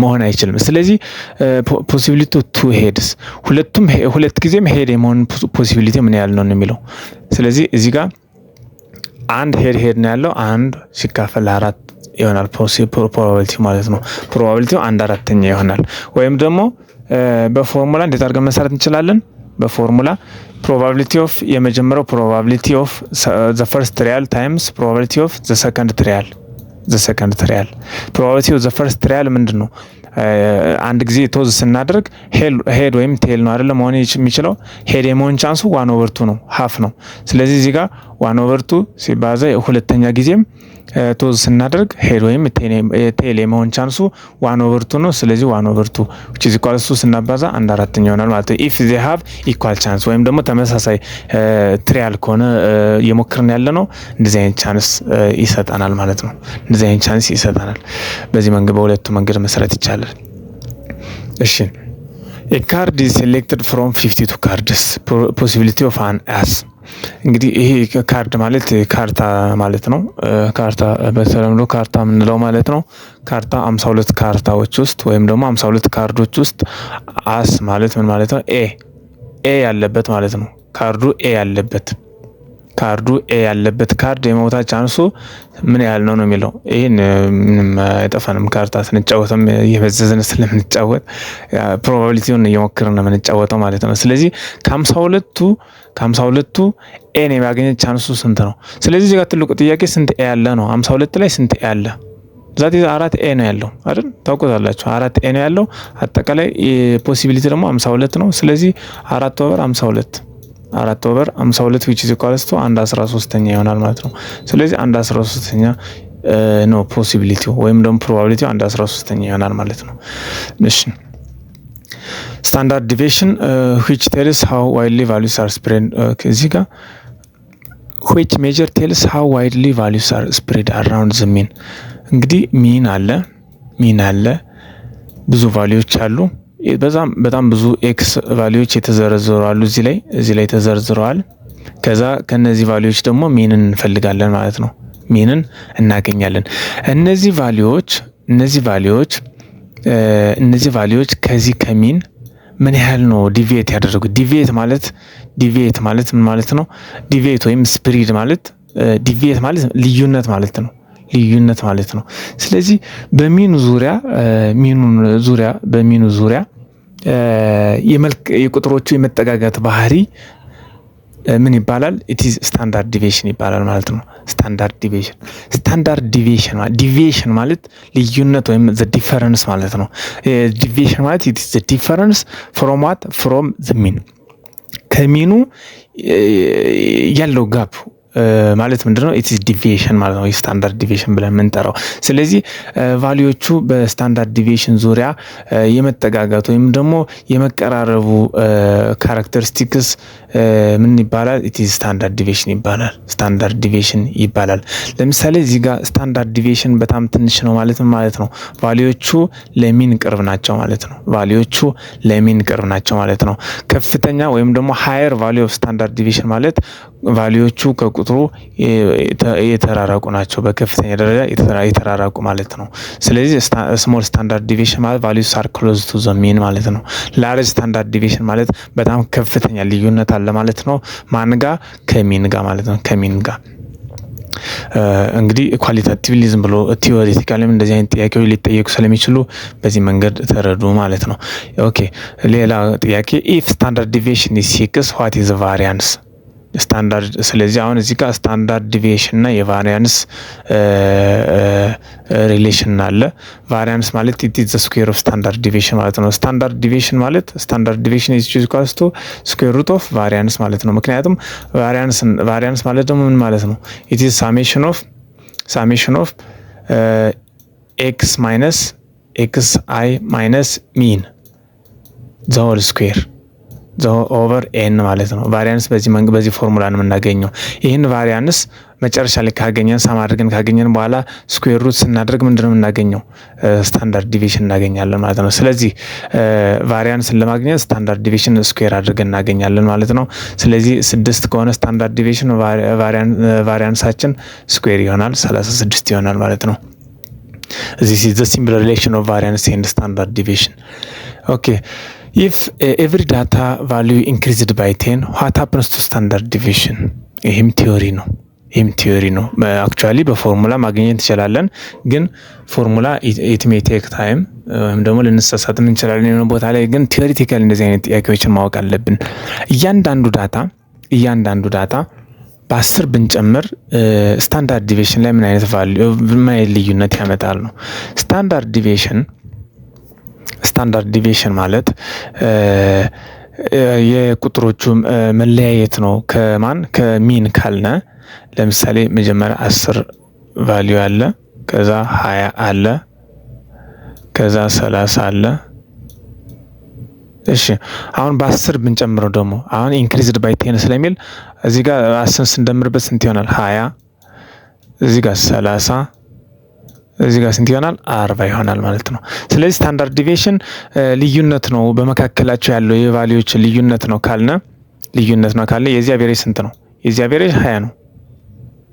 መሆን አይችልም። ስለዚህ possibility two heads፣ ሁለቱም ሁለት ጊዜም head የመሆን possibility ምን ያህል ነው የሚለው። ስለዚህ እዚህ ጋር አንድ head head ነው ያለው፣ አንድ ሲካፈል አራት ይሆናል probability ማለት ነው። Probability ው 1/4 ይሆናል። ወይም ደግሞ በፎርሙላ እንዴት አድርገን መሰራት እንችላለን? በ formula probability of የመጀመሪያው probability of the first trial times probability of the second trial, the second trial. Probability of the first trial ምንድን ነው? አንድ ጊዜ toss ስናደርግ head ወይም tail ነው አይደለም መሆን የሚችለው። Head የመሆን chance ኡ 1/2 ነው፣ half ነው። ስለዚህ እዚህ ጋር 1/2 ሲባዛ ሁለተኛ ጊዜም toss ስናደርግ head ወይም tail የመሆን chance ኡ 1/2 ነው። ስለዚህ 1/2 which is equal to ስናባዛ 1/4 ይሆናል ማለት ነው። If they have equal chance ወይም ደግሞ ተመሳሳይ trial ከሆነ እየሞከርን ያለ ነው፣ እንደዚህ አይነት chance ይሰጠናል ማለት ነው። እንደዚህ አይነት chance ይሰጠናል። በዚህ መንገድ በሁለቱ መንገድ መስራት ይቻላል። እሺ፣ a card is selected from 52 cards, possibility of an ace። እንግዲህ ይሄ ካርድ ማለት ካርታ ማለት ነው። ካርታ በተለምዶ ካርታ የምንለው ማለት ነው። ካርታ 52 ካርታዎች ውስጥ ወይም ደግሞ 52 ካርዶች ውስጥ ace ማለት ምን ማለት ነው? A ያለበት ማለት ነው። ካርዱ A ያለበት፣ ካርዱ A ያለበት ካርድ የመውጣት chance ኡ ምን ያህል ነው ነው የሚለው። ይህን ምንም አይጠፋንም። ካርታ ስንጫወትም እየመዘዝን ስለምንጫወት probability ውን እየሞከርን ነው የምንጫወተው ማለት ነው። ስለዚህ ከ52ቱ A ን የማግኘት chance ኡ ስንት ነው? ስለዚህ እዚህ ጋር ትልቁ ጥያቄ ስንት A ያለ ነው? 52 ላይ ስንት A አለ? That አራት A ነው ያለው አይደል? ታውቁታላችሁ። አራት A ነው ያለው። አጠቃላይ possibility ደግሞ 52 ነው። ስለዚህ አራት over 52፣ አራት over 52 which is equals to 1/13 ይሆናል ማለት ነው። ስለዚህ 1/13 ነው possibility ው ወይም ደግሞ probability ው 1/13 ይሆናል ማለት ነው። እሺ፣ standard deviation, which tells how widely values are spread። እዚህ ጋር which measure tells how widely values are spread around the mean። እንግዲህ mean አለ፣ mean አለ፣ ብዙ value ዎች አሉ። በጣም በጣም ብዙ x value ዎች የተዘረዘሩ አሉ፣ እዚህ ላይ ተዘርዝረዋል። ከዛ ከነዚህ value ዎች ደግሞ mean ን እንፈልጋለን ማለት ነው። Mean ን እናገኛለን። እነዚህ value ዎች ከዚህ ከ mean ምን ያህል ነው deviate ያደረጉት? Deviate ማለት ምን ማለት ነው? Deviate ወይም spread ማለት፣ deviate ማለት ልዩነት ማለት ነው። ልዩነት ማለት ነው። ስለዚህ በ mean ኑ ዙሪያ mean ኑን ዙሪያ በ mean ኑ ዙሪያ የመልክ የቁጥሮቹ የመጠጋጋት ባህሪ ምን ይባላል? It's standard deviation ይባላል ማለት ነው። Standard deviation deviation ማለት ልዩነት ወይም the difference ማለት ነው። Deviation ማለት it's the difference from what? From the mean። ከ mean ኑ ያለው gap ማለት ምንድነው? It's deviation ማለት ነው። Standard deviation ብለን የምንጠራው። ስለዚህ value ዎቹ በ standard deviation ዙሪያ የመጠጋጋት ወይም ደግሞ የመቀራረቡ characteristics ምን ይባላል? It's standard deviation ይባላል። Standard deviation ይባላል። ለምሳሌ እዚህ ጋር standard deviation በጣም ትንሽ ነው ማለት ምን ማለት ነው? Value ዎቹ ለ mean ቅርብ ናቸው ማለት ነው። Value ዎቹ ለ mean ቅርብ ናቸው ማለት ነው። ከፍተኛ ወይም ደግሞ higher value of standard deviation ማለት Value ዎቹ ከቁጥሩ የተራራቁ ናቸው፣ በከፍተኛ ደረጃ የተራራቁ ማለት ነው። ስለዚህ small standard deviation ማለት values are close to the mean ማለት ነው። Large standard deviation ማለት በጣም ከፍተኛ ልዩነት አለ ማለት ነው። ማን ጋ? ከ mean ጋር ማለት ነው። ከ mean ጋር። እንግዲህ qualitatively ዝም ብሎ theoretically ም እንደዚህ አይነት ጥያቄዎች ሊጠየቁ ስለሚችሉ በዚህ መንገድ ተረዱ ማለት ነው። Okay፣ ሌላ ጥያቄ፣ if standard deviation is 6, what is variance? Standard ስለዚህ አሁን እዚህ ጋር standard deviation እና የ variance relation አለ። Variance ማለት it is the square of standard deviation ማለት ነው። Standard deviation ማለት standard deviation is equals to square root of variance ማለት ነው። ምክንያቱም variance ማለት ደግሞ ምን ማለት ነው? It is summation of x minus x i minus mean the whole square over n ማለት ነው። Variance በዚህ ፎርሙላ ነው የምናገኘው። ይህን variance መጨረሻ ላይ ካገኘን፣ sum አድርገን ካገኘን በኋላ square root ስናደርግ ምንድነው የምናገኘው? Standard deviation እናገኛለን ማለት ነው። ስለዚህ variance ን ለማግኘት standard deviation square አድርገን እናገኛለን ማለት ነው። ስለዚህ 6 ከሆነ standard deviation፣ variance ኣችን square ይሆናል፣ 36 ይሆናል ማለት ነው። This is the simple relation of variance and standard deviation. Okay, if every data value increased by 10, what happens to standard deviation? ይህም theory ነው። ይህም theory ነው። Actually በ formula ማግኘት እንችላለን፣ ግን formula it may take time ወይም ደግሞ ልንሳሳትም እንችላለን የሆነ ቦታ ላይ። ግን theoretical እንደዚህ አይነት ጥያቄዎችን ማወቅ አለብን። እያንዳንዱ data በ10 ብንጨምር standard deviation ላይ ምን አይነት value፣ ምን አይነት ልዩነት ያመጣል ነው። Standard deviation ማለት የቁጥሮቹ መለያየት ነው። ከማን? ከ mean ካልነ ለምሳሌ መጀመሪያ 10 value አለ፣ ከዛ 20 አለ፣ ከዛ 30 አለ። እሺ፣ አሁን በ10 ብንጨምረው ደግሞ፣ አሁን increased by 10 ስለሚል እዚህ ጋር 10 ስንደምርበት ስንት ይሆናል? 20፣ እዚህ ጋር 30፣ እዚህ ጋር ስንት ይሆናል? 40 ይሆናል ማለት ነው። ስለዚህ standard deviation ልዩነት ነው፣ በመካከላቸው ያለው የ value ዎች ልዩነት ነው ካልነ የዚህ average ስንት ነው? የዚህ average 20 ነው።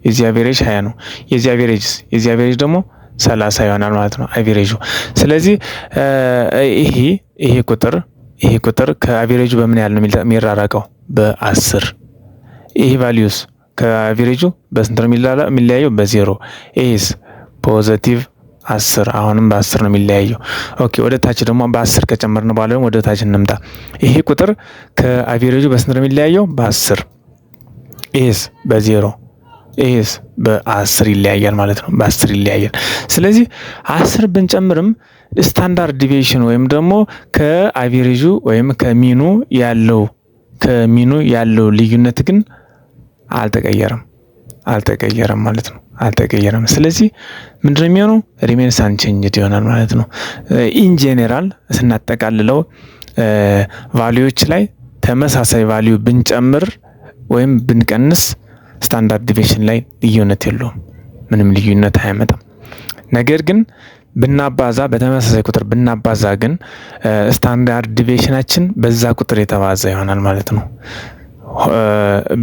የዚህ average 20 ነው። የዚህ average ደግሞ 30 ይሆናል ማለት ነው average ኡ። ስለዚህ ይሄ ቁጥር ከ average ኡ በምን ያህል ነው የሚራራቀው? በ10። ይሄ value ስ ከ average ኡ በስንት ነው የሚለያየው? በዜሮ። ይሄስ positive 10፣ አሁንም በ10 ነው የሚለያየው። Okay፣ ወደ ታች ደግሞ በ10 ከጨመርን በኋላ ደግሞ ወደ ታች እንምጣ። ይሄ ቁጥር ከ average ኡ በስንት ነው የሚለያየው? በ10። ይሄስ በዜሮ፣ ይሄስ በ10 ይለያያል ማለት ነው። በ10 ይለያያል። ስለዚህ 10 ብንጨምርም standard deviation ወይም ደግሞ ከአቬሬጁ ወይም ከ mean ኡ ያለው ልዩነት ግን አልተቀየረም ማለት ነው። አልተቀየረም። ስለዚህ ምንድነው የሚሆነው? Remains unchanged ይሆናል ማለት ነው። In general ስናጠቃልለው value ዎች ላይ ተመሳሳይ value ብንጨምር ወይም ብንቀንስ standard deviation ላይ ልዩነት የለውም። ምንም ልዩነት አያመጣም። ነገር ግን ብናባዛ፣ በተመሳሳይ ቁጥር ብናባዛ ግን standard deviation ኣችን በዛ ቁጥር የተባዛ ይሆናል ማለት ነው።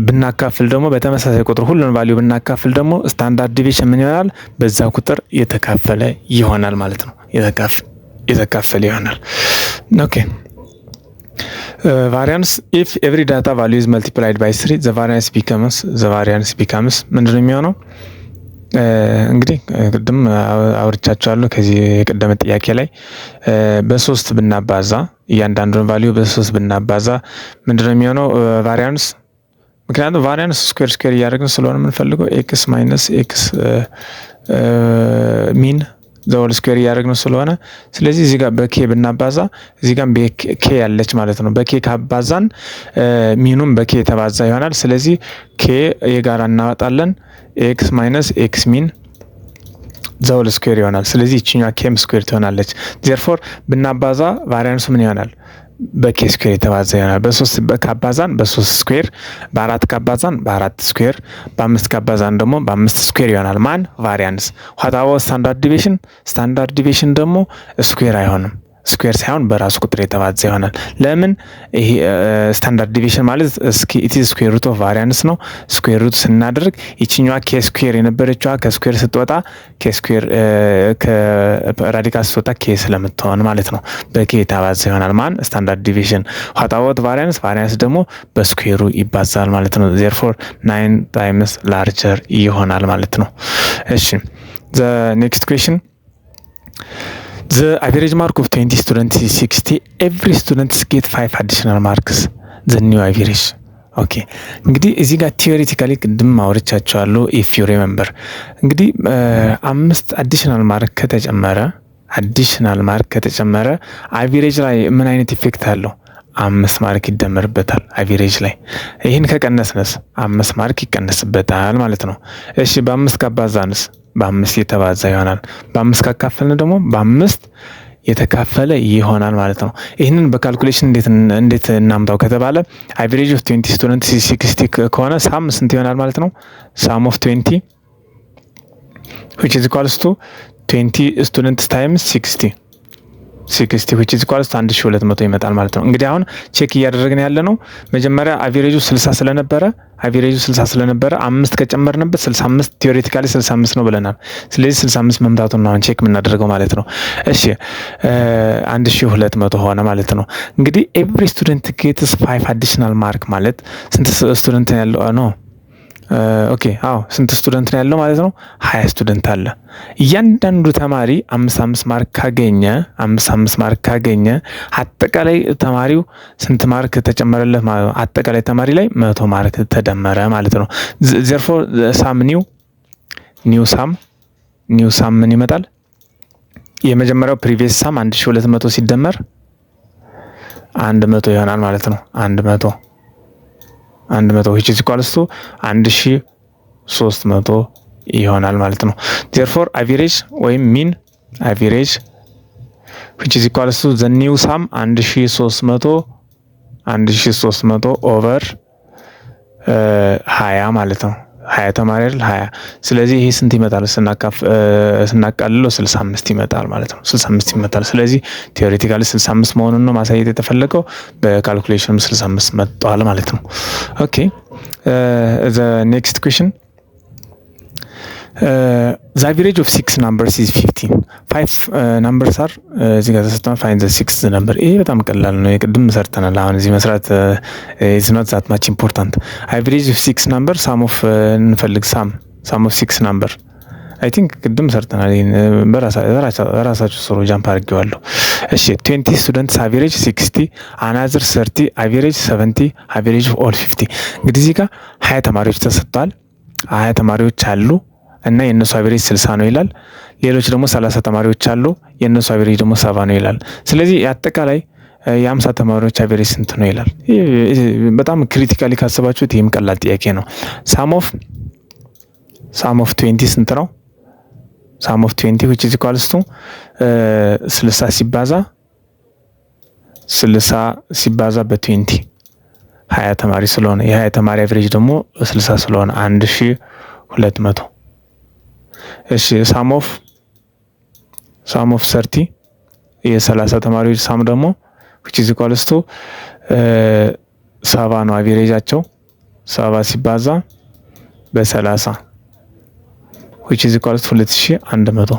ብናካፍል ደግሞ፣ በተመሳሳይ ቁጥር ሁሉን value ብናካፍል ደግሞ standard deviation ምን ይሆናል? በዛ ቁጥር የተካፈለ ይሆናል ማለት ነው። የተካፈለ ይሆናል። Okay, variance፣ if every data value is multiplied by 3, the variance becomes ምንድነው የሚሆነው? እንግዲህ ቅድም አውርቻቸዋለሁ ከዚህ የቀደመ ጥያቄ ላይ። በሶስት ብናባዛ፣ እያንዳንዱን value በሶስት ብናባዛ ምንድነው የሚሆነው variance? ምክንያቱም variance square square እያደረግን ስለሆነ የምንፈልገው x minus x mean the whole square እያደረግን ስለሆነ፣ ስለዚህ እዚህ ጋር በ k ብናባዛ እዚህ ጋር በ k ያለች ማለት ነው። በ k ካባዛን mean ኑም በ k የተባዛ ይሆናል። ስለዚህ k የጋራ እናወጣለን። X minus x mean the whole square ይሆናል። ስለዚህ ይችኛዋ k ም square ትሆናለች። Therefore ብናባዛ variance ኡ ምን ይሆናል? በ k square የተባዛ ይሆናል። በሶስት ካባዛን በሶስት square፣ በአራት ካባዛን በአራት square፣ በአምስት ካባዛን ደግሞ በአምስት square ይሆናል። ማን? Variance። What about standard deviation? Standard deviation ደግሞ square አይሆንም። square ሳይሆን በራሱ ቁጥር የተባዛ ይሆናል። ለምን? ይሄ standard deviation ማለት እስኪ it is square root of variance ነው። Square root ስናደርግ ይችኛዋ k square የነበረችዋ ከ square ስትወጣ፣ k square ከ radical ስትወጣ k ስለምትሆን ማለት ነው። በ k የተባዛ ይሆናል። ማን? Standard deviation። What about variance? Variance ደግሞ በ square ኡ ይባዛል ማለት ነው። Therefore 9 times larger ይሆናል ማለት ነው። እሺ፣ the next question: the average mark of 20 students is 60. Every student get 5 additional marks. The new average? Okay፣ እንግዲህ እዚህ ጋር theoretically ቅድም አውርቻቸዋለሁ if you remember። እንግዲህ አምስት additional mark ከተጨመረ፣ additional mark ከተጨመረ average ላይ ምን አይነት effect አለው? አምስት mark ይደመርበታል average ላይ። ይህን ከቀነስንስ? አምስት mark ይቀነስበታል ማለት ነው። እሺ፣ በአምስት ካባዛንስ? በአምስት የተባዛ ይሆናል። በአምስት ካካፈልን ደግሞ በአምስት የተካፈለ ይሆናል ማለት ነው። ይህንን በ calculation እንዴት እናምጣው ከተባለ average of 20 student 60 ከሆነ sum ስንት ይሆናል ማለት ነው? Sum of 20 which is equals to 20 students times 60 which is equals to 1200 ይመጣል ማለት ነው። እንግዲህ አሁን check እያደረግን ያለ ነው። መጀመሪያ average ኡ 60 ስለነበረ፣ average ኡ 60 ስለነበረ አምስት ከጨመርንበት 65፣ theoretically 65 ነው ብለናል። ስለዚህ 65 መምጣቱን ነው አሁን check የምናደርገው ማለት ነው። እሺ፣ 1200 ሆነ ማለት ነው። እንግዲህ every student gets 5 additional mark ማለት ስንት student ያለው ነው? Okay፣ አዎ፣ ስንት student ነው ያለው ማለት ነው? 20 student አለ። እያንዳንዱ ተማሪ አምስት አምስት mark ካገኘ፣ አምስት አምስት mark ካገኘ አጠቃላይ ተማሪው ስንት mark ተጨመረለት ማለት ነው? አጠቃላይ ተማሪ ላይ 100 mark ተደመረ ማለት ነው። Therefore sum new sum ምን ይመጣል? የመጀመሪያው previous sum 1200 ሲደመር 100 ይሆናል ማለት ነው። 100 100 which is equals to 1300 ይሆናል ማለት ነው። Therefore average ወይም mean average which is equals to the new sum 1300 1300 over 20 ማለት ነው። 20 ተማሪ አይደል? 20። ስለዚህ ይሄ ስንት ይመጣል? ስናቃልለው 65 ይመጣል ማለት ነው። 65 ይመጣል። ስለዚህ theoretically 65 መሆኑን ነው ማሳየት የተፈለገው። በ calculation ም 65 መጥቷል ማለት ነው። Okay, the next question: the average of six numbers is 15. Five numbers are እዚህ ጋር ተሰጥቷል። Find the sixth number። ይሄ በጣም ቀላል ነው። የቅድም ሰርተናል። አሁን እዚህ መስራት is not that much important። Average of six number፣ sum of እንፈልግ። Sum of six number I think ቅድም ሰርተናል። ይሄን በራሳችሁ ስሩ። Jump አድርጌዋለሁ። እሺ፣ 20 students average 60, another 30 average 70, average of all 50። እንግዲህ እዚህ ጋር 20 ተማሪዎች ተሰጥተዋል። 20 ተማሪዎች አሉ እና የእነሱ average 60 ነው ይላል። ሌሎች ደግሞ 30 ተማሪዎች አሉ፣ የእነሱ average ደግሞ 70 ነው ይላል። ስለዚህ አጠቃላይ የ50 ተማሪዎች average ስንት ነው ይላል። በጣም critically ካሰባችሁት ይህም ቀላል ጥያቄ ነው። Sum of 20 ስንት ነው? Sum of 20 which is equals to 60 ሲባዛ፣ 60 ሲባዛ በ 20፣ 20 ተማሪ ስለሆነ፣ የ20 ተማሪ average ደግሞ 60 ስለሆነ 1200። እሺ፣ sum of 30፣ የ30 ተማሪዎች sum ደግሞ which is equals to 70 ነው average ኣቸው፣ 70 ሲባዛ በ30 which is equals to 2100።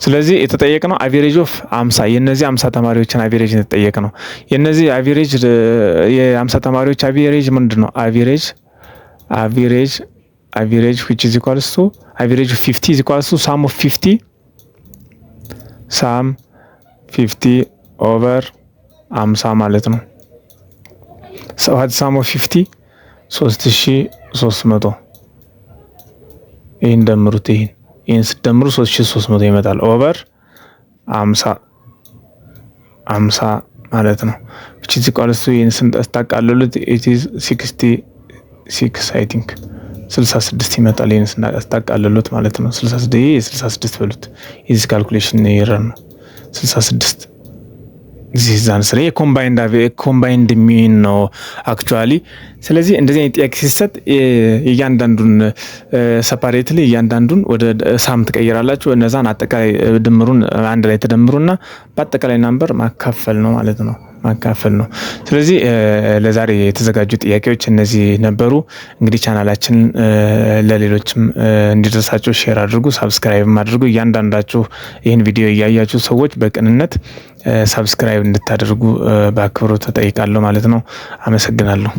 ስለዚህ የተጠየቅነው average of 50፣ የነዚህ 50 ተማሪዎችን average የተጠየቅነው። የነዚህ average፣ የ50 ተማሪዎች average ምንድን ነው? Average which is equals to average of 50 is equals to sum of 50, sum 50 over 50 ማለት ነው። ሰባት sum of 50 3300። ይህን ደምሩት። ይህን ስትደምሩ 3300 ይመጣል። Over 50 50 ማለት ነው። Which is equals to ይህን ስታቃልሉት it is 66, I think 66 ይመጣል። ይህን ስታቃልሉት ማለት ነው። 66፣ ይሄ 66 በሉት። የዚህ calculation error ነው። 66 this is answer። ይሄ combined mean ነው actually። ስለዚህ እንደዚህ አይነት ጥያቄ ሲሰጥ እያንዳንዱን separately እያንዳንዱን ወደ sum ትቀይራላችሁ። እነዛን አጠቃላይ ድምሩን አንድ ላይ ተደምሩና በአጠቃላይ number ማካፈል ነው ማለት ነው፣ ማካፈል ነው። ስለዚህ ለዛሬ የተዘጋጁ ጥያቄዎች እነዚህ ነበሩ። እንግዲህ ቻናላችን ለሌሎችም እንዲደርሳቸው share አድርጉ፣ subscribe አድርጉ። እያንዳንዳችሁ ይህን ቪዲዮ እያያችሁ ሰዎች በቅንነት subscribe እንድታደርጉ በአክብሮት እጠይቃለሁ ማለት ነው። አመሰግናለሁ።